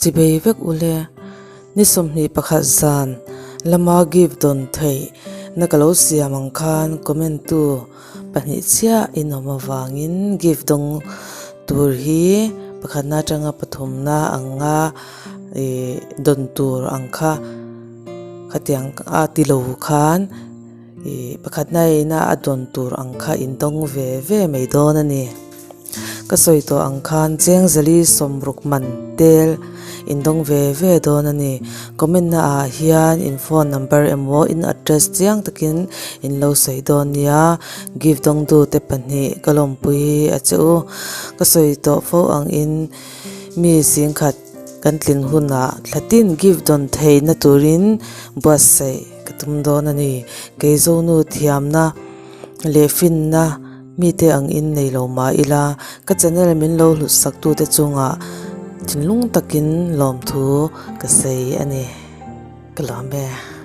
Chibei vek ule, ni 21 zan lama gift dawn theih na ka lo siam ang khan comment tu pahnih chiah in awm avangin gift dawng tur hi pakhatna atanga pathumna anga ih dawn tur ang kha khatiang a ti lo khan ih pakhatna ina a dawn tur ang kha in dawng ve ve mai dawn a ni. Ka sawi tawh ang khan cheng zali sawmruk man tel in dawng ve ve dawn a ni. Comment na ah hian in phone number emaw in address chiang takin in lo sawi dawn nia. Gift dawng tu te pahnih ka lawmpui a che u. Ka sawi tawh fo ang in mi zingkhat kan tlin hunah thlatin gift dawn theihna turin buatsaih ka tum dawn a ni. Keizawnu thiamna leh finna. Mite ang in nei lo mah ila, ka channel min lo hlut sak tute chungah thinlung takin lawmthu ka sawi a ni. Ka lawm e.